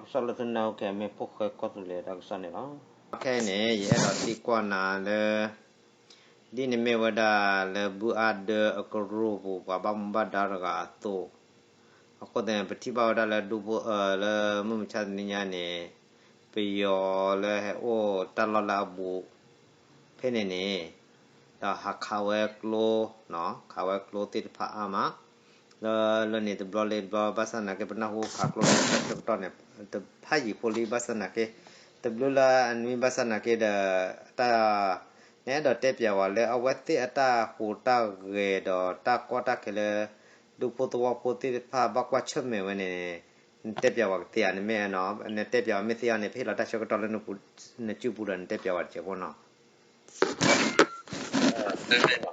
ကစီၣ်လၢသုနၢ်ဟူခဲအံၤ မ့ၢ်ဖိၣ်ဃဲကီၢ်သူလ့ၤတၢ်ကစီၣ်န့ၣ်လီၤ. ခဲအံၤန့ၣ် ယအဲၣ်ဒိးသံကွၢ်နၤလၢ ဒ်နမ့ၢ်ဝဲဒၣ်လၢဘုအါဒၢအကရူၢ်ပူၤ ပှၤဘၣ်မူဘၣ်ဒါတဂၤအသိး, အဃိသတးန့ၣ် ပထံၣ်ဘၣ်ဝဲဒၣ်လၢဒူဖိ လၢမုၢ်မဆါတနံၤညါန့ၣ် ပယီၤလၢဟဲအိၣ်တၢ်လီၢ်လၢအဘူး ဖဲန့ၣ်န့ၣ် ဒီးဟးခးဝဲကျိ ခးဝဲကျိသ့ၣ်တဖၣ်အါမး လၢလၢန့ၣ်တဘျီလၢတဘျီ ဘၣ်ဆၣ်သနာ်က့ ပနၢ်ဟူခးကျိလၢတၢ်ဆၢကတီၢ်န့ၣ် တဖးယံာ်ဖိလံ ဘၣ်ဆၣ်သနာ်က့ တဘျုးလၢအနွံ ဘၣ်ဆၣ်သနာ်က့ဒီး တၢ် နအဲၣ်ဒိးတဲပၠးဝဲလၢ အဝဲသ့ၣ်အတၢ်ဟူးတၢ်ဂဲၤဒီးတၢ်ကီတၢ်ခဲလၢ ဒူဖိသဝီဖိသ့ၣ်တဖၣ်ဘၣ်ကွၢ်ဆၢၣ်မဲာ်ဝဲန့ၣ် နတဲပၠးဝဲကသ့ဧါ, နမ့ၢ် နတဲပၠးဝဲမ့ၢ်သ့ဧါန့ၣ် ပဟ့ၣ်လီၤတၢ်ဆၢကတီၢ်လၢ နစုပူၤဒီး နတဲပၠးဝဲတစဲးဖိနီၤ.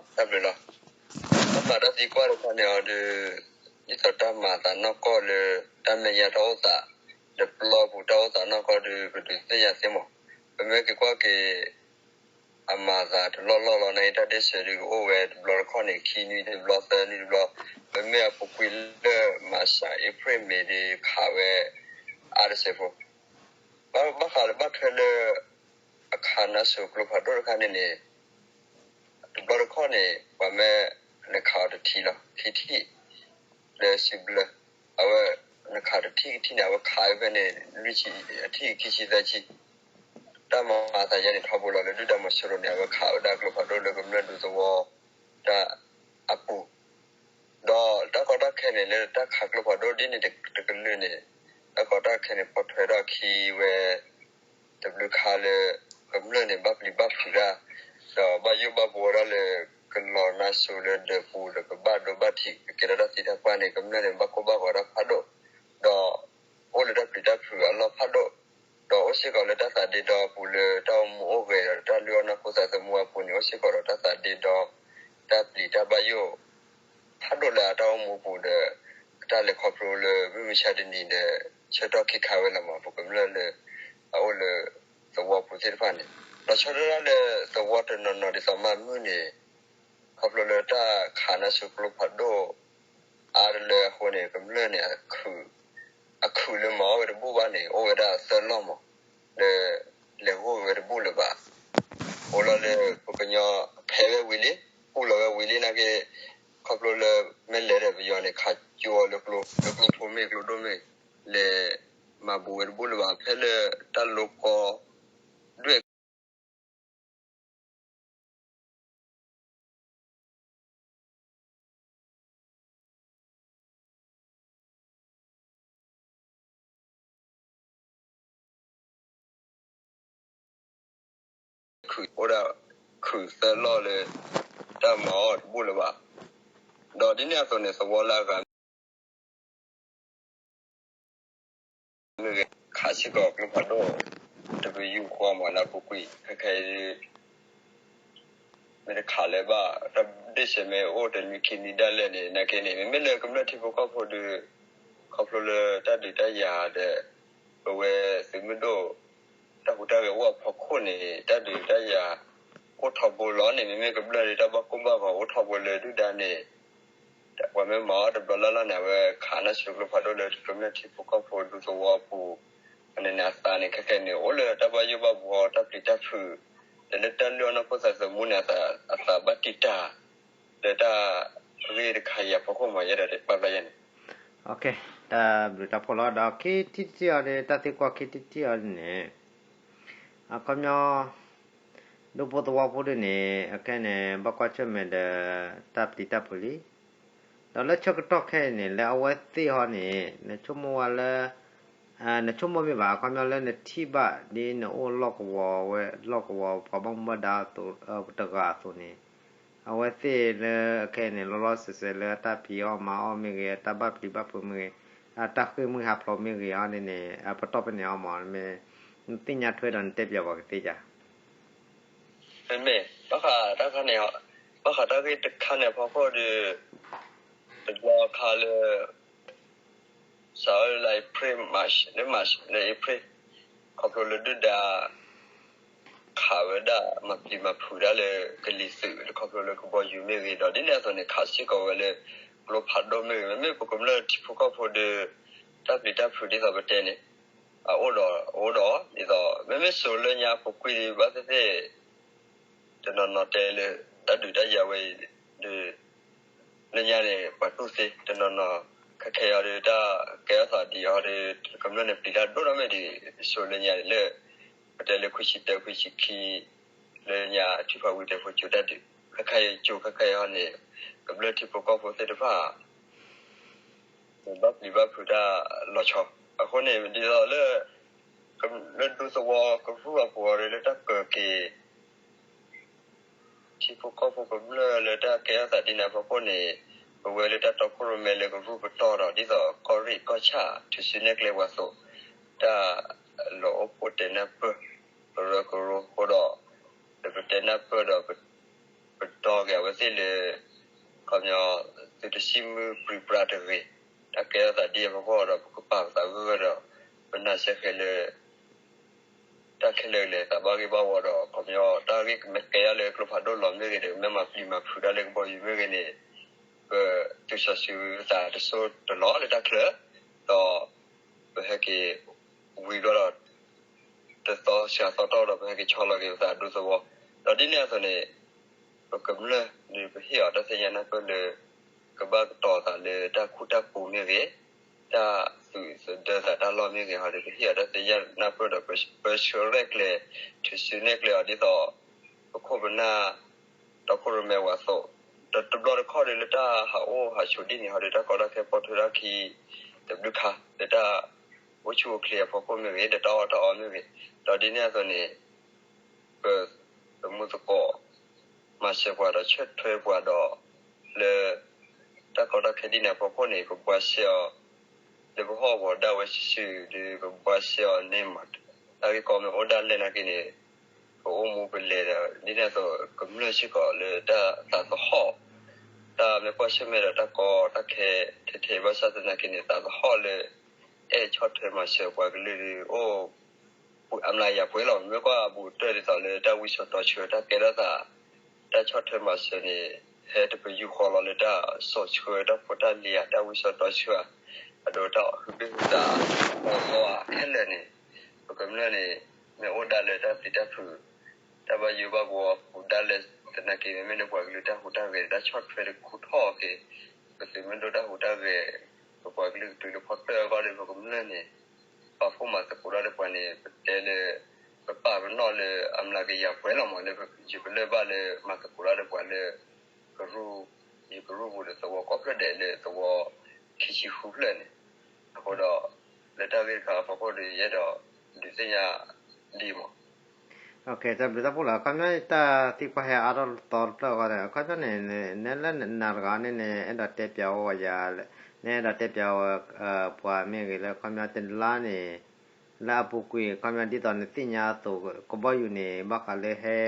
တၢ်ဘျုးလီၤ. ပမၤတၢ်သံကွၢ်တခါန့ၣ်အီၤဒီး ဒ်သိးတၢ်မၤအသးနီၢ်ကီၢ်လၢ တၢ်မဲာ်ညါတၢ်အိၣ်သး ဒီးပျီပူၤတၢ်အိၣ်သးနီၢ်ကီၢ်ဒီး ပဒုးသ့ၣ်ညါသ့မး, ပမ့ၢ်က့ၤကွၢ်က့ၤ အမၤသးတလီၢ်လီၢ်လီၤ နာ်က့ တၢ်ဒ့ၣ်စၢၤဒုးကအိၣ်ဝဲတဘျီတခီၣ်န့ၣ် ခံနွံတဘျီ သၢနွံတဘျီ, ပမ့ၢ်အပူၤကွံာ်လၢ မၤစၢၤ အ့ဖြ့ၣ်မ့ၤဒီးခးဝဲ အါတစဲးဖိ ဘၣ်ဃးလၢဘၣ်ထွဲလၢ အခးနါစိၤကျိဖးဒိၣ်တခါန့ၣ်န့ၣ် တဘျီတခီၣ်န့ၣ် ပှၤမ့ၢ်နခးအီၤတထံၣ်လီၤ ခံထံၣ် လၢစုဘျၢ, အဝဲ နခးတထံၣ်ခံထံၣ်န့ၣ် အဝဲခးဝဲဖဲန့ၣ် လွံၢ်ဆံ အထံၣ်ခံဆံသၢဆံ, တၢ်မၤအသးယါန့ၣ်ထီဘိလီၤ လၢဒုၣ်ဒါမီၤစိရိၤန့ၣ် အဝဲခးဝဲဒၣ်ကျိဖးဒိၣ်လၢကမျၢၢ်ဒူသဝီ တၢ်အပူၤ ဒီးတၢ်ကီတၢ်ခဲန့ၣ် လၢတၢ်ခးကျိဖးဒိၣ်ဒ်န့ၣ်တကလုာ်န့ၣ် တၢ်ကီတၢ်ခဲန့ၣ် ပိာ်ထွဲထီၣ်အခံဝဲ တဘျုးခါလၢ ကမျၢၢ်န့ၣ်ဘၣ်ပျံၤဘၣ်ဖုးတၢ် ဒီးဘၣ်ယိၣ်ဘၣ်ဘှီဒၣ်လၢ ကလီၤနါစိၤလၢဒၢးပူၤဒီးကဘၣ်ဒိဘၣ်ထံး ကကဲထီၣ်တၢ်သံတၢ်ပှၢ်န့ၣ် ကမျၢၢ်န့ၣ်ဘၣ်ကိၢ်ဘၣ်ဂီၤတၢ်ဖးဒိၣ်, ဒီး အိၣ်လၢတၢ်ပျံၤတၢ်ဖုးအလီၢ်ဖးဒိၣ်, ဒီးအိၣ်စ့ၢ်ကီးလၢတၢ်သးဒ့ဒီအပူၤလၢတၢ်အိၣ်မူအိၣ်ဂဲၤဒီးတၢ်လုၢ်အီၣ်နီၢ်ခိသးသမူအပူၤန့ၣ် အိၣ်စ့ၢ်ကီးဒီးတၢ်သးဒ့ဒီ တၢ်ပျံၤတၢ်ဘၣ်ယိၣ် ဖးဒိၣ်လၢအတၢ်အိၣ်မူအပူၤဒီး အတၢ်လဲၤခီဖျိလၢမုၢ်မဆါတနံၤဒီး ဆၢကတီၢ်ခံခါဝဲလီၤမး ပကမျၢၢ်လၢ အအိၣ်လၢ သဝီပူၤသ့ၣ်တဖၣ်န့ၣ် လီၤဆီဒၣ်တၢ်လၢသဝီတနီၤနီၤဒ်သိးမၤမုၢ်န့ၣ် ခီဖျိလၢတၢ်ခးနါစိၤကျိဖးဒိၣ် အါတလၢအဃိန့ၣ် ကမျၢၢ်န့ၣ် အခုးလၢမၤအီၣ်ဝဲတဘူၣ်ဘၣ်န့ၣ် အိၣ်ဝဲဒၣ်သၢလီၢ်မး လၢ လဲၤဂီၢ်ဝဲတဘူၣ်လၢၤဘၣ်. အိၣ်လီၤလၢပကညီဖဲးဝဲဝံၤလံ ပူၣ်လီၤဝဲဝံၤလံနာ်က့ ခီဖျိလၢမ့ၢ်လဲၤဒီးပယီၤန့ၣ် ခးကၠိအီၤလၢကျိ လၢကျိဖိမ့ၢ်ကျိဒိၣ်မ့ၢ် လဲၤမၤဘူးဝဲတဘူၣ်လၢၤဘၣ် ဖဲလၢတၢ်လိကီ ဒွဲၣ် ခုးအိၣ်ဒၣ် ခုးသၢလီၢ်လၢ တၢ်မၤအီၣ်တဘူၣ်လၢၤဘၣ်. ဒီးဒ်န့ၣ်အသိးန့ၣ် သဝီလၢအဂၤ မ့ၢ်ဂ့ၤ ခးစ့ၢ်ကီးကျိဖးဒိၣ် တပယူာ်ဃီမးလၢအပူၤကွံာ် ခဲခဲအံၤ မ့ၢ်တခးလၢၤဘၣ် တၢ်ဒ့ၣ်စဲးမ့ၢ်အိၣ်တနွံခံနွံဒၣ်လဲာ်န့ၣ် နာ်က့န့ၣ် မ့မ့ၢ်လၢကမျၢၢ်ထံဖိကီၢ်ဖိဒီး ခီဖျိလၢတၢ်ဒုးတၢ်ယၤဒီး ပဝဲသုးမုၢ်ဒိၣ် တၢ်ဟူးတၢ်ဂဲၤအိၣ်အဖီခိၣ်န့ၣ် တၢ်ဒုးတၢ်ယၤ အိၣ်ထီဘိလီၤန့ၣ် မ့မ့ၢ်ကမျၢၢ်ဒီးတၢ်ဘၣ်ကိၢ်ဘၣ်ဂီၤအိၣ်ထီဘိလၢဒုၣ်ဒါန့ၣ် ပှၤမ့ၢ်မၤအီၣ်တဘျီလၢ်လၢ်န့ၣ် အဝဲခးနါစိၤကျိဖးဒိၣ်လၢကမျၢၢ်ထံဖိကီၢ်ဖိဒူသဝီအပူၤ အန့ၣ်န့ၣ်အသးန့ၣ် ခဲခဲန့ၣ် အိၣ်လၢတၢ်ဘၣ်ယိၣ်ဘၣ်ဘှီတၢ်ပျံၤတၢ်ဖုး ဒီးလၢတၢ်လုၢ်အီၣ်နီၢ်ခိသးသမူန့ၣ် အသးဘၣ်တံာ်တာ် လၢတၢ်ဂ့ၢ်တခါအံၤအဖီခိၣ်မး ယအဲၣ်ဒိးတဲပာ်ဖျါယဲန့ၣ် တၢ်ဘျုးတၢ်ဖှိၣ်လီၤ. ဒီးခံထံၣ်တထံၣ်အီၤဒီး တၢ်သံကွၢ်ခံထံၣ်တထံၣ်အီၤန့ၣ် အခီပညီ ဒူဖိသဝီဖိဒ်န့ၣ် အခဲန့ၣ် ဘၣ်ကွၢ်ဆၢၣ်မဲာ်ဒီး တၢ်ပျံၤတၢ်ဖုးလံ. ဒီးလၢဆၢကတီၢ်ခဲအံၤန့ၣ် လၢအဝဲသ့ၣ်ဟီန့ၣ် နဆိကမိၣ်ဝဲလၢ နဆိကမိၣ်မ့ၢ်ဘၣ် အခီပညီလၢနထံၣ်ဘၣ် ဒ်နအိၣ်လီၢ်ကဝီၤဝဲ လီၢ်ကဝီၤပှၤဘၣ်မူဘၣ်ဒါတဂၤအသိးန့ၣ် အဝဲသ့ၣ်လၢအခဲအံၤန့ၣ် လီၤလီၤဆဲးဆဲးလၢအတၢ်ဖံးအီၣ်မၤအီၣ်မ့ၢ်ဂ့ၤ အတၢ်ဘၣ်ပျံၤဘၣ်ဖုးမ့ၢ်ဂ့ၤ အတၢ်ဃ့ၢ်မှံဟးဖျိးမ့ၢ်ဂ့ၤအီၤန့ၣ်န့ၣ် အပတီၢ်ဖဲန့ၣ်အီၤမး မ့ၢ်နသ့ၣ်ညါထွဲဒီးနတဲပၠးပှၤကသ့ဧါ. မ့မ့ၢ် ဘၣ်ဃးတၢ်ခါန့ၣ် ဘၣ်ဃးတၢ်ဂ့ၢ်တခါန့ၣ်အဖီခိၣ်ဒီး တဘျီခါလၢ စးလၢ April March လၢ March လၢ April ခီဖျိလၢဒုၣ်ဒါ ခးဝဲဒၣ်မၤပျံၤမၤဖုးဒၣ်လၢကလံၤသုး ခီဖျိလၢကဘီယူၤမ့ၢ်ဂ့ၤ ဒီးဒ်န့ၣ်အသိးန့ၣ် ခးစ့ၢ်ကီးဝဲလၢ ကျိဖးဒိၣ်မ့ၢ်ဂ့ၤ မ့မ့ၢ်ပကမျၢၢ်ထံဖိကီၢ်ဖိဒီး တၢ်ပျံၤတၢ်ဖုးဒ်သိးပတဲန့ၣ် အအိၣ်ဒီး အအိၣ်ဒီး ဒ်သိး မ့မ့ၢ်စိၤလၢညါအပူၤကွံာ်ဒံးဘၣ်သ့ၣ်သ့ၣ် တနီၤနီၤတဲလၢ တၢ်ဒုးတၢ်ယၤဝဲအံၤ ဒုး လၢညါန့ၣ် ပှၤတူၢ်သ့ တနီၤနီၤ ခဲခဲအံၤဒီး တၢ်ကဲထီၣ်သးဒ်အံၤဒီး ကမျၢၢ်န့ၣ်ပျံၤတၢ်ဒိၣ်ထီၣ်မ့ၢ်ဒ် စိၤလၢညါန့ၣ်လၢ ပတဲလၢခွံဆံတၢ ခွံဆံခံ လၢညါအထံၣ်ဖးဝံၤတဲဖိကၠိတၢ်ဒုး ခဲခဲအံၤကၠိခဲခဲအံၤဟီန့ၣ် ကမျၢၢ်ထံဖိကီၢ်ဖိသ့ၣ်တဖၣ် ဘၣ်ပျံၤဘၣ်ဖုးတၢ်လီၤဆီ အဃိန့ၣ် ဒ်သိးလၢ လၢဒူသဝီကရူၢ်အပူၤအီၤဒီး လၢတၢ်ကၢၤက့ၤ ထံဖိကီၢ်ဖိကမျၢၢ်လၢတၢ်ကဲထီၣ်သးဒ်န့ၣ်အဖီခိၣ်န့ၣ် ပဝဲလၢတၢ်တီခိၣ်ရိၣ်မဲလၢကရူၢ်ပတီၢ်ဒီး ဒ်သိးကီၢ်ရ့ၣ်ကီၢ်ဆၣ် ထုးစုနဲၣ်ကျဲပှၤသိး တၢ်လီၤအိၣ်ဖှိၣ်တဲနၢ်ပၢၢ် ကရၢကရိအဃိဒီး လၢပတဲနၢ်ပၢၢ်ဒီး ပတီၢ်က့ၤအဝဲသ့ၣ်လၢ ခီပညီ သုတစံၣ်မုၢ်ပြံပြါတဂ့ၤ, တၢ်ကဲထီၣ်သးဒ်အံၤအဖီခိၣ်ဒီး ပကပာ်ပသးဂၢၢ်ဂၢၢ်ဒီး ပနာ်စ့ၢ်ကီးလၢ တၢ်ခဲလၢာ်လဲၣ် သးဘၣ်ဂ့ၢ်ဘၣ်ဝီဒီး ခီပညီ တၢ်ဂ့ၢ်ကမ့ၢ်ကဲထီၣ်လၢကျိဖးဒိၣ်လီၤမ့ၢ်ဂ့ၤဒီး ကမ့ၢ်မၤပျံၤမၤဖုးတၢ်လၢကဘီယူၤမ့ၢ်ဂ့ၤန့ၣ် ပသုးစီၤစုၤဝံၤပသးတစိၢ်တလီၢ်လၢတၢ်ချၢ, ဒီး ပဟဲက့ၤ ဝံၤဘျီဒီး တသီစှၤသီတီၢ်ဒီး ပဟဲက့ၤဆီလီၤက့ၤပသးဒူသဝီ, ဒီးဒ်န့ၣ်အသိးန့ၣ် ပကမျၢၢ်ဒီး ပဟ့ၣ်အီၤတၢ်သ့ၣ်ညါနၢ်ပၢၢ်လၢ ကဘၣ်ကတီၤသးလၢတၢ်ခူတၢ်ပူၤမ့ၢ်ဂ့ၤ, တၢ်သုးသဒၢသးတၢ်လီၢ်မ့ၢ်ဂ့ၤဟီဒီး ပဟ့ၣ်အီၤတၢ်သ့ၣ်ညါနၢ်ပၢၢ်ဒီး ပၢဆှၢရဲၣ်ကျဲၤ ထုးစုနဲၣ်ကျဲၤအီၤဒ်သိး ပခိၣ်ပနၢ် တီခိၣ်ရိၣ်မဲဝဲအသိး, ဒီးတဘျီတခီၣ်ဒီး လၢတၢ်ဟးအိၣ်ဟးဆိးဒ်န့ၣ်ဟီဒီး တၢ်ကီတၢ်ခဲပိာ်ထွဲထီၣ်ခံ တဘျုးခါ လၢတၢ်အိၣ်ဆူၣ်အိၣ်ချ့အဖီခိၣ်မ့ၢ်ဂ့ၤ, လၢတၢ်အီၣ်တၢ်အီမ့ၢ်ဂ့ၤ, ဒီးဒ်န့ၣ်အသိးန့ၣ် ပ ပမူသကိး မၤစၢၤပှၤဒီးဆၢထၢပှၤဒီး လၢ တၢ်ကီတၢ်ခဲဒ်န့ၣ်အဖီခိၣ်န့ၣ် ပဘှါရှဲအီၤ လၢပဟီၣ်ကဝီၤဒၣ်ဝဲစုာ်စုာ်ဒီး ပဘှါရှဲအီၤန့ၣ်မး, တၢ်ဂ့ၢ်ကီမ့ၢ်အိၣ်ဒၣ်လဲာ်နာ်က့န့ၣ် ပအိၣ်မူပလဲၤဒီး ဒ်န့ၣ်အသိး ကမျၢၢ်စ့ၢ်ကီးလၢတၢ်သးသဟီၣ် တၢ်မ့ၢ်ကွၢ်ဆၢၣ်မဲာ်ဒီးတၢ်ကီတၢ်ခဲထဲထဲဘၣ်ဆၣ်သနာ်က့န့ၣ် သးသဟီၣ်လၢ အဲၣ်ဆီၣ်ထွဲမၤစၢၤပှၤကလုာ်ဒီး အိၣ် အမျးကယၤပှဲၤလီၤ. မ့ၢ်ကွၢ်အဘူးတၢၢ်ဒ်သိးလၢတၢ်ဝံစီၤတီဆှၢ တၢ်ကဲထီၣ်သး တၢ်ဆီၣ်ထွဲမၤစၢၤန့ၣ် ဟဲတပယူာ်ဃီလီၤလၢတၢ်စီဆှၢတၢ်ဖိတၢ်လံၤဧါ တၢ်ဝံစီၤတီဆှၢဧါ အဒိတၢ်ဟူးဘ့ၣ်ဟူးသး အီအီအခဲလၢာ်န့ၣ် ပကမျၢၢ်န့ၣ် မ့ၢ်အိၣ်ဒၣ်လၢတၢ်ပျံၤတၢ်ဖုး တၢ်ဘၣ်ယိၣ်ဘၣ်ဘှီဟူးဒၣ်လဲာ်သနာ်က့ မ့မ့ၢ်လၢပှၤကလုာ်တၢ်ဟူးတၢ်ဂဲၤ တၢ်ဆီၣ်ထွဲတခူထီၣ်က့ၤ ပသုးမုၢ်ဒိၣ်တၢ်ဟူးတၢ်ဂဲၤ ပပှၤကလုာ်ကတုၤလၢဖီတၢၣ်အဂီၢ်ဒီး ပကမျၢၢ်န့ၣ် ပာ်ဖှိၣ်မၤသကိးတၢ်ဒီးပှၤန့ၣ် ပတဲလၢ ပပာ်ပနီၣ်လၢအမျးကယၤပှဲၤလီၤမး လၢယကလၢၢ်ဘၣ်လၢမၤသကိးတၢ်ဒီးပှၤလၢ ကရူၢ် ယကရူၢ်ပူၤဒီးသဝီကိးဖျၢၣ်ဒဲးလၢသဝီခံဆံဃုဖျၢၣ်န့ၣ် အဃိဒီး လၢတၢ်ဂ့ၢ်တခါအဖီခိၣ်ဒီး ယအဲၣ်ဒိးဒုးသ့ၣ်ညါဒ်အံၤမး တၢ်ဘျုးတၢ်ဖှိၣ်လီၤ. အခီပညီတၢ်သံကွၢ်ဟဲအါထီၣ်သီတဖျၢၣ်အဂီၢ်ဒီး အခီပညီန့ၣ် နဲလၢနၤတဂၤန့ၣ်န့ၣ် အဲၣ်ဒိးတဲပျးဝဲယၤ နအဲၣ်ဒိးတဲပျးဝဲ ပှၤမ့ၢ်ဂ့ၤလၢအခီပညီတလါန့ၣ် လၢအပူၤကွံာ် အခီပညီဒ်သိးနသ့ၣ်ညါအသိး ကဘီယူၤန့ၣ် ဘၣ်ဃးလၢဟဲ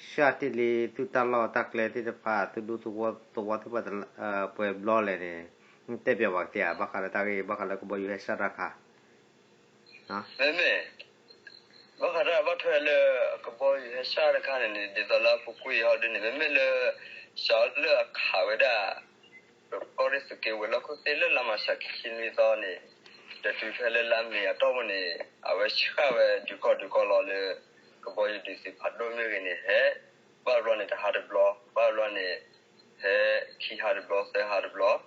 ဆှၣ်တ့ၢ်လံသုတၢ်လီၢ်တၢ်ကျဲသ့ၣ်တဖၣ် သုဒူသဝီသ့ၣ်တဖၣ် ပှဲၤဘျီလဲၣ်န့ၣ် တဲပျးပှၤကသ့ဧါ ဘၣ်ဃးလၢတၢ်ဂ့ၢ် ဘၣ်ဃးလၢကဘီယူၤဟဲဆှၣ်တၢ်ခါ မ့မ့ၢ် ဘၣ်ဃးတၢ်ဘၣ်ထွဲလၢကဘီယူၤဟဲဆှၣ်တခါန့ၣ်န့ၣ် ဒ်သိးလၢအပူၤကွံာ်ဟီဒ်န့ၣ် မ့မ့ၢ်လၢ စးလၢအခးဝဲဒၣ် ကီၢ်ရ့ၣ်သုးက့ဝဲၤလီၢ်ခိၣ်သ့ၣ်လၢလါမၢ်ၡးခံဆံနွံသီန့ၣ် ဒီးတုၤဖဲလၢလါမ့ၤအတီၢ်ပူၤန့ၣ် အဝဲဆှၣ်ဝဲဒုးကီၢ်ဒုးကီၢ်လီၤလၢ ကဘီယူၤဒုးသုးဖးဒိၣ်မ့ၢ်ဂ့ၤန့ၣ် ဟဲ ဘၣ်တဘျီန့ၣ်တဟါတဘျီ ဘၣ်တဘျီန့ၣ် ဟဲခံဟါတဘျီသၢဟါတဘျီ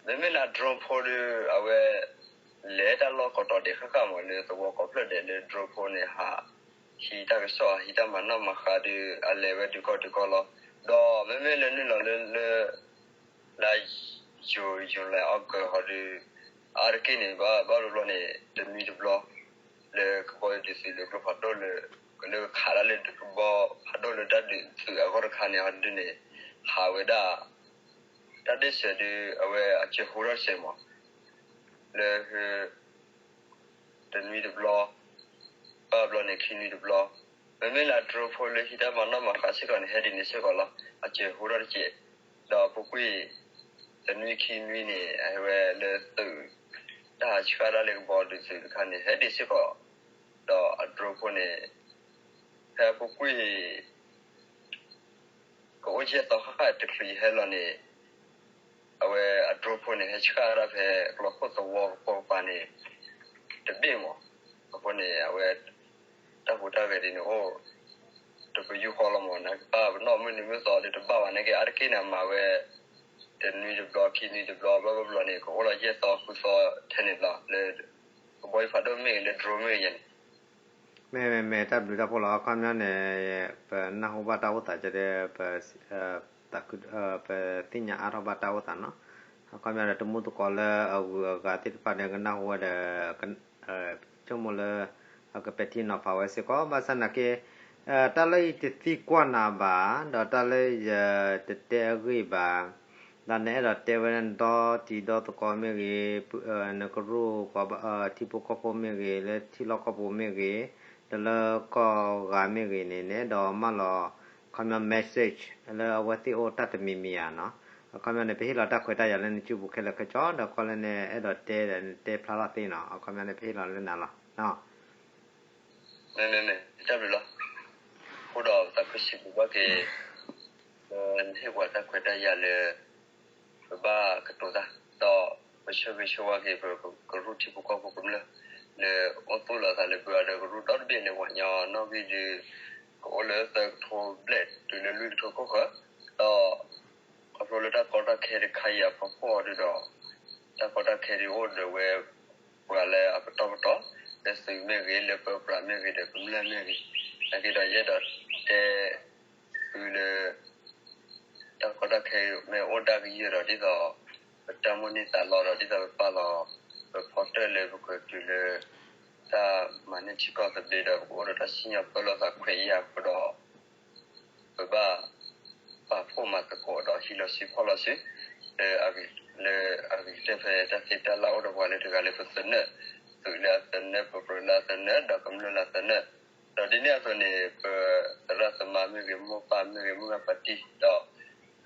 ဒီးမ့မ့ၢ်လၢ drone ဖိဒီး အဝဲ လဲၤတၢ်လီၢ်ကတီၤဒံးဃၣ်ဃၣ်မးလၢသဝီကိးဖျၢၣ်ဒဲးလၢ drone ဖိန့ၣ်ဟး ဟံးတၢ်ကစီၣ် ဟံးတၢ်မၤနီၣ်မၤဃါဒီး အလဲၤဝဲဒုးကီၢ်ဒုးကီၢ်လီၤ. ဒီးမ့မ့ၢ်လၢနုာ်လီၤလၢလၢ လါ ယူၤ ယူၤလံ အီကူး ဟီဒီး အါတက့ၢ်န့ၣ် ဘၣ်ဘၣ်တဘျီန့ၣ် တနွံတဘျီ လၢကဘီယူၤဒုးသုးလၢကျိဖးဒိၣ်လၢ ကလၢခးဒၣ်လၢကဘီဖးဒိၣ်လၢတၢ်ဒုးသုးအဂီၢ်တခါန့ၣ် ဟီဒုန့ၣ် ဟးဝဲဒၣ် တၢ်ဒ့ၣ်စၢၤဒီး အဝဲအစၢၤဟူထီၣ်စဲးမး လၢ တနွံတဘျီ ဘၣ်ဘျီန့ၣ်ခံနွံတဘျီ မ့မ့ၢ်လၢ drone ဖိလၢဟံးတၢ်မၤနီၣ်မၤဃါစ့ၢ်ကီးန့ၣ် ဟဲဒ်န့ၣ်စ့ၢ်ကီးလီၤ. အစၢၤဟူထီၣ်တစဲး ဒီးအပူၤကွံာ် တနွံခံနွံန့ၣ် အဝဲလၢသုး တၢ်ဟးဆှၣ်တၢ်လၢကဘီဒုးသုးတခါန့ၣ် ဟဲဒ်စ့ၢ်ကီး ဒီးအ drone ဖိန့ၣ် ဖဲအပူၤကွံာ် ကအိၣ်ယဲၢ်သီဃၣ်ဃၣ်တချုးယဟဲလီၤန့ၣ် အဝဲအ drone ဖိန့ၣ် ဟဲဆှၣ်ဒၣ်ဖဲကျီခိၣ်သဝီကပိာ်ကပၤန့ၣ် တဘ့ၣ်မး အဃိန့ၣ် အဝဲ တၢ်ဟူးတၢ်ဂဲၤဒ်န့ၣ်အိၣ် တပယူၢ်ဃီလီၤမး နကဘၣ်ပနီၣ်မုၢ်နံၤမုၢ်သီဒီးတဘၣ်ဘၣ် နာ်က့အါတက့ၢ်န့ၣ် အမၤဝဲ တနွံတဘျီ ခံနွံတဘျီ ဘျီဘျီန့ၣ် ကအိၣ်လီၤယဲၢ်သီဃုသီထဲန့ၣ်လီၤ လၢ ကဘီယူၤဖးဒိၣ်မ့ၢ်ဂ့ၤ လၢ drone မ့ၢ်ဂ့ၤန့ၣ် မ့ၢ်မ့ၢ်မ့ၢ် တၢ်ဘျုးတၢ်ဖှိၣ်လီၤ အခီပညီန့ၣ် ပနၢ်ဟူဘၣ်တၢ်အိၣ်သးကဒီး ပသ့ၣ်ညါအါထီၣ်ဘၣ်တၢ်အိၣ်သးနီၤ အခီပညီဒီး တမူသကိးလၢအဂုၤအဂၤသ့ၣ်တဖၣ်န့ၣ် ကနၢ်ဟူဝဲဒီး ဆိကမိၣ်လၢ အကပဲာ်ထံနီၤဖးဝဲစ့ၢ်ကီး ဘၣ်ဆၣ်နာ်က့ တၢ်လၢယတသံကွၢ်နၤဘၣ် ဒီးတၢ်လၢယတတဲအဂ့ၢ်ဘၣ် ဒီးနအဲၣ်ဒိးတဲဝဲဒီတံၤဒီသကိးမ့ၢ်ဂ့ၤ, နကရူၢ်ပှၤထံဖိကီၢ်ဖိမ့ၢ်ဂ့ၤ, လၢထံလီၢ်ကီၢ်ပူၤမ့ၢ်ဂ့ၤ, ဒီးလၢကီၢ်ဂၤမ့ၢ်ဂ့ၤန့ၣ် နအဲၣ်ဒိးမၢလီၤ အခီပညီ message လၢအဝဲသ့ၣ်အိၣ်တၢ်တမံၤမံၤဧါနီၤ. အခီပညီန့ၣ် ပဟ့ၣ်လီၤတၢ်ခွဲးတၢ်ယာ်လၢနစုပူၤခဲလၢာ်ခဲဆ့ ဒီးကွၢ်လၢနအဲၣ်ဒိးတဲဒီးနတဲဖျါထီၣ်သ့နီၤ. အခီပညီန့ၣ် ပဟ့ၣ်လီၤလၢနၤလီၤ. မ့မ့ၢ် တၢ်ဘျုးလီၤ. အဃိဒီးပသးခုစံးဘျုးဘၣ်က့ၤ လၢနဟ့ၣ်ပှၤတၢ်ခွဲးတၢ်ယာ်လၢ ပဘၣ်ကတိၤတၢ် ဒီးပဆၢဂ့ၤဆၢဝါက့ၤ ပကရူၢ်ထံဖိကီၢ်ဖိကမျၢၢ် လၢအိၣ်သူၣ်လီၤသးလၢပှၤဒီးကရူၢ်ဒီတဘ့ၣ်လၢပှၤကညီနီၣ်ဂံၢ်ဒုး ကအိၣ်လၢသၢကထိဘျဲၣ်တုၤလၢလွံၢ်ကထိခိၣ်ဃၢၤ ဒီး ခီဖျိလၢတၢ်ကီတၢ်ခဲတခါအံၤအဖီခိၣ်အီၤဒုးဒီး တၢ်ကီတၢ်ခဲဒုးအိၣ်ဒီးဝဲ ပှၤလၢအပတီၢ်ပတီၢ် လၢသုးမ့ၢ်ဂ့ၤ လၢပၢပြးမ့ၢ်ဂ့ၤ ဒီးကမျၢၢ်မ့ၢ်ဂ့ၤ နာ်က့ဒီးယအဲၣ်ဒိးတဲ သုလၢ တၢ်ကီတၢ်ခဲမ့ၢ်အိၣ်ဒၣ်ကယဲၢ်ဒီး ဒ်သိး ပတၢ်မိၣ်န့ၢ်သးလီဒီး ဒ်သိးပပာ်လီၤ ပဖီတၢၣ်လၢပကတုၤလၢ တၢ်မၤန့ၢ်ထံကီၢ်သဘျ့ဒီး ပကအိၣ်ဒီးတၢ်စံၣ်ညီၣ်ပၢလီၤသးခွဲးယာ်အဃိဒီး ပဘၣ် ပာ်ဖှိၣ်မၤသကိးဒီးဟံးလီၤစုဖီၣ်လီၤစု လၢအဂ့ၤကတၢၢ်ဖဲတၢ်သ့တၢ်လၢ်အိၣ်ဒီးပှၤလၢတဂၤလၢပသနၢၣ် သုးလၢအသနၢၣ် ပၢပြးလၢအသနၢၣ် ဒီးကမျၢၢ်လၢအသနၢၣ် ဒီးဒ်န့ၣ်အသိးန့ၣ် ပသရၣ်သမါမ့ၢ်ဂ့ၤ မိၢ်ပၢ်မ့ၢ်ဂ့ၤ မုၢ်ဂၤပၢ်တံၢ်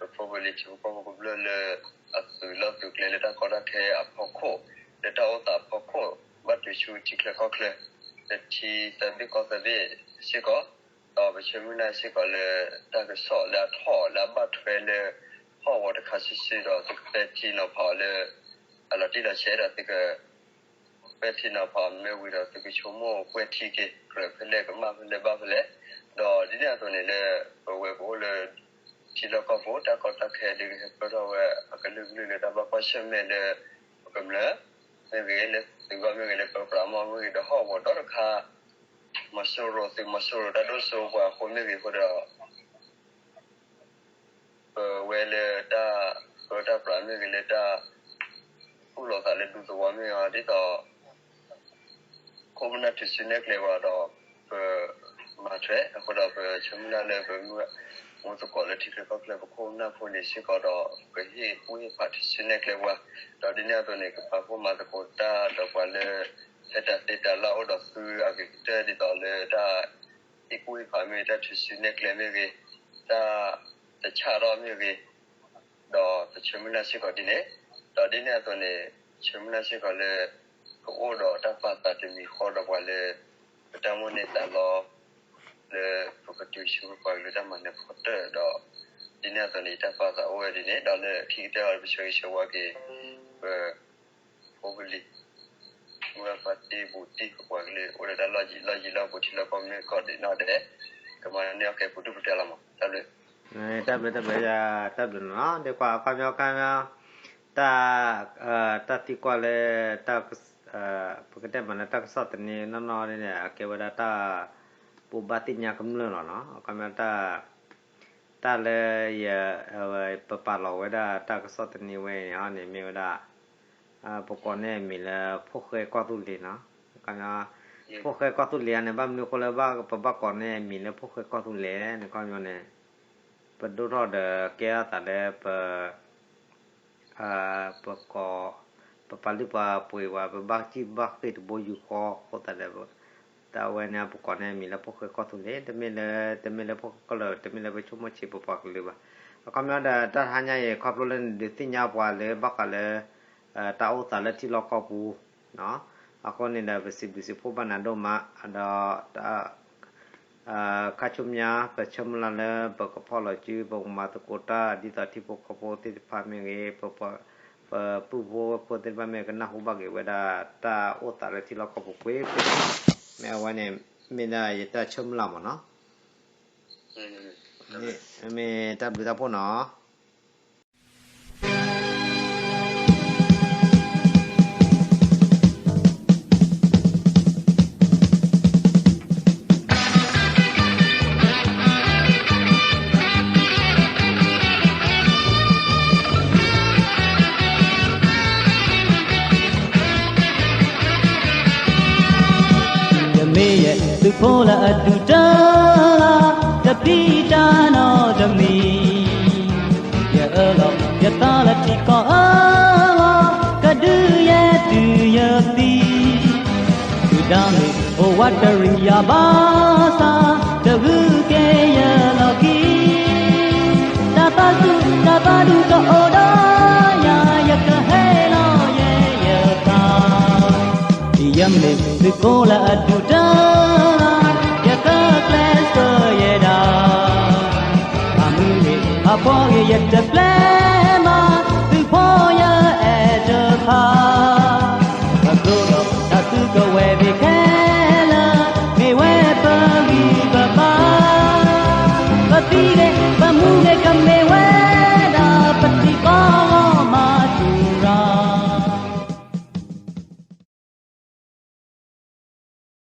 ဒီး ပဖိပလံၤထံဖိကီၢ်ဖိကမျၢၢ်လၢ အသုးလီၢ်သုးကျဲလၢတၢ်ကီတၢ်ခဲအဖီခိၣ် လၢတၢ်အိၣ်သးအဖီခိၣ် ဘၣ်တုၤဆူထံချၢကီၢ်ချၢ လၢထံသၢဘ့ၣ်ကီၢ်သၢဘ့ၣ်စ့ၢ်ကီး ဒီးပဆၢမုၢ်လၢ်စ့ၢ်ကီးလၢ တၢ်ကစီၣ်လၢအထီၣ်လၢအဘၣ်ထွဲလၢ ဟီၣ်ကဝီၤတခါစုာ်စုာ်ဒီး သုကပဲာ်ထံနီၤဖးအီၤလၢ အလီၤတံၢ်လီၤဆဲးဒီးသုက ပဲာ်ထံနီၤဖးအီၤမ့ၢ်ဝံၤဒီး သုကဆိကမိၣ်ကွဲထံက့ၤ ကြၢးဖဲလဲၣ်ကမၣ်ဖဲလဲၣ်ဘၣ်ဖဲလဲၣ်, ဒီးဒ်န့ၣ်အသိးန့ၣ်လၢ ပဝဲပအိၣ်လၢ ထံလီၢ်ကီၢ်ပူၤ တၢ်ကီတၢ်ခဲဒုးကဟဲပၢၢ်ထီၣ်ဝဲ အကလုာ်ကလုာ်လၢတၢ်ဘၣ်ကွၢ်ဆၢၣ်မဲာ်လၢ ပကမျၢၢ်မ့ၢ်ဂ့ၤ လၢသုးဂီၢ်မ့ၢ်ဂ့ၤ လၢပၢပြးမ့ၢ်ဂ့ၤ ဒီးဟီၣ်ကဝီၤဒီတခါ မီၤစိရိၤသုးမီၤစိရိၤတၢ်ဒိၣ်စိပှၤအဃိမ့ၢ်ဂ့ၤအဃိဒီး ပဝဲလၢတၢ်ပၢတၢ်ပြးမ့ၢ်ဂ့ၤ လၢတၢ်သူၣ်လီၤသးလၢဒူသဝီမ့ၢ်ဂ့ၤ ဒ်သိး ခိၣ်ပနၢ်ထုးစုနဲၣ်ကျဲပှၤဒီး ပမၤထွဲအဃိဒီး ပဆၢမုၢ်လၢ်လၢပမုၢ်သကိးလၢထံချၢကီၢ်ချၢ ပခိၣ်ပနၢ်ဖိန့ၣ်စ့ၢ်ကီးဒီး ပဟ့ၣ်ကူၣ်ဟ့ၣ်ဖးထုးစုနဲၣ်ကျဲပှၤ, ဒီးဒ်န့ၣ်အသိးန့ၣ် ကပာ်ဖှိၣ်မၤသကိးတၢ်ဒီးပှၤလၢ ဖဲတၢ်သ့တၢ်လၢ်အိၣ်ဒီးသုအဂ့ၤကတၢၢ်ဒ်သိးလၢတၢ် ဟ့ၣ်ကူၣ်ဟ့ၣ်ဖးမ့ၢ်ဂ့ၤ တၢ်ထုးစုနဲၣ်ကျဲမ့ၢ်ဂ့ၤ, တၢ်တဆၣ်ထီၣ်မ့ၢ်ဂ့ၤ, ဒီးပဆၢမုၢ်လၢ်စ့ၢ်ကီးဒ်န့ၣ်, ဒီးဒ်န့ၣ်အသိးန့ၣ် ပဆၢမုၢ်လၢ်စ့ၢ်ကီးလၢ ကအိၣ်ဒီးတၢ်ပာ်သးတမံၤဃီဒီးပှၤလၢ ပတၢ်မိၣ်န့ၢ်သးလီ လၢပကတုၤဆူပပှၤကလုာ်တၢ်မၤနၢၤဖီတၢၣ်ဒီး ဒ်န့ၣ်အသိးန့ၣ် ယတၢ်ပာ်သးအိၣ်ဝဲဒ်န့ၣ် ဒီးလၢခံကတၢၢ်အံၤ ပဆၢဂ့ၤဆၢဝါက့ၤ ပ ဖိပလံၤ မုၢ်ဂၤပၢ်တံၢ်ဘူးတံၢ် ပပှၤကလုာ် အိၣ်ဒီးတၢ်လီၢ်ယံၤလီၢ်ယံၤလၢပူၤထံလီၢ်ကီၢ်မ့ၢ်ကီၢ်ဒံးနီၢ်ဒဲး ကမၤန့ၢ်အီၣ်ကဲပူၤဒုၣ်ပူၤဒါလီၤမး တၢ်ဘျုး တၢ်ဘျုးတၢ်ဘျုးယၤ တၢ်ဘျုးနီၤ ဒ်ကွၢ်အခီပညီခါမီ တၢ် တၢ်သံကွၢ်လၢ တၢ် ပကတဲမးလၢတၢ်ကစီၣ်သန့နီၢ်နီၢ်န့ၣ် အကဲဝဲဒၣ်တၢ် ဘိးဘၣ်သ့ၣ်ညါကမျၢၢ်လီၤနီၤ အခီပညီတၢ် တၢ်လၢယ ပပာ်လီၤဝဲဒၣ်တၢ်ကစီၣ်သန့ဝဲအံၤန့ၣ် ပကိးန့ၢ်အမံၤလၢ ဖိၣ်ဃဲကီၢ်သူလ့ၤနီၤ အခီပညီ ဖိၣ်ဃဲကီၢ်သူလ့ၤဧါန့ၣ် ဘၣ်မနုၤအဃိလၢ ပဘၣ်ကိးန့ၢ်အမံၤလၢ ဖိၣ်ဃဲကီၢ်သူလ့ၤန့ၣ် အခီပညီန့ၣ် ပဒိၣ်ထီၣ်ဒီးကဲထီၣ်သးလၢပ ပကိး ပပာ်လုၢ်ပာ်ပှ့ၤဝဲ ပဘၣ်စံၣ်ဘၣ်ဃ့ၢ်တဘိယူၢ်ဃီ အဃိသတးဒီး တၢ်ဝဲန့ၣ် ပကိးန့ၢ်အမံၤလၢ ဖိၣ်ဃဲကီၢ်သူလ့ၤ တမ့ၢ်လၢ တမ့ၢ်လၢဖိၣ်ဃဲကီၢ်လၢ တမ့ၢ်လၢပဆိကမိၣ်ဆံးပပှၤကလုာ်ဘၣ်. အခီပညီဒီး တၢ်တဟါညါအံၤ ခီဖျိလၢနဒုးသ့ၣ်ညါပှၤလၢဘၣ်ဃးလၢ တၢ်အိၣ်သးလၢထံလီၢ်ကီၢ်ပူၤ အဃိန့ၣ်ဒီး ပစံးဘျုးစံးဖှိၣ်ဘၣ်နၤဒိၣ်မး ဒီး ခါဆူညါ ပဆၢမုၢ်လၢ်လၢ ပကဖီၣ်လီၤစု ပကမၤသကိးတၢ် ဒ်သိးထံဖိကီၢ်ဖိသ့ၣ်တဖၣ်မ့ၢ်ဂ့ၤ ပပှၤ ပပုၢ်ဖိဝဲၢ်ဖိသ့ၣ်တဖၣ်မ့ၢ်ကနၢ်ဟူဘၣ်က့ၤဝဲဒၣ်တၢ်အိၣ်သးလၢထံလီၢ်ကီၢ်ပူၤကွ့ၢ်ကွ့ၢ်, မ့ၢ်အဝဲန့ၣ် မ့ၢ်ဒၣ်ယတၢ်ဆၢမုၢ်လၢ်မ့ၢ်နီၤ. မ့ၢ်တၢ်ဘျုးတၢ်ဖှိၣ်နီၤ. ယမ့ၢ်ယသုးဖိလၢအဒူၣ်တၢ်လီၤ, တပျံၤတၢ်နီတမံၤ, ယအၢၣ်လီၤယသးလၢထံကီၢ်အလီၢ်, ကဒုးယဲတုၤယသံ, ဒုၣ်ဒါမ့ၢ်အိၣ်ဝးတရံးယၤဘၣ်ဆၣ်, တဂုာ်က့ၤယလီၢ်ခံ, တၢ်သးစူၤတၢ်သးဒူတအိၣ်ဒီးယၤ, ယကဟ့ၣ်လီၤယဲယသး, ယမ့ၢ်သုးဖိလၢအဒူၣ်တၢ်လီၤ, ယကကျဲးစၢးယဲဒၣ်, အမုၢ်ဂ့ၤအဖီဂ့ၤယတပျဲ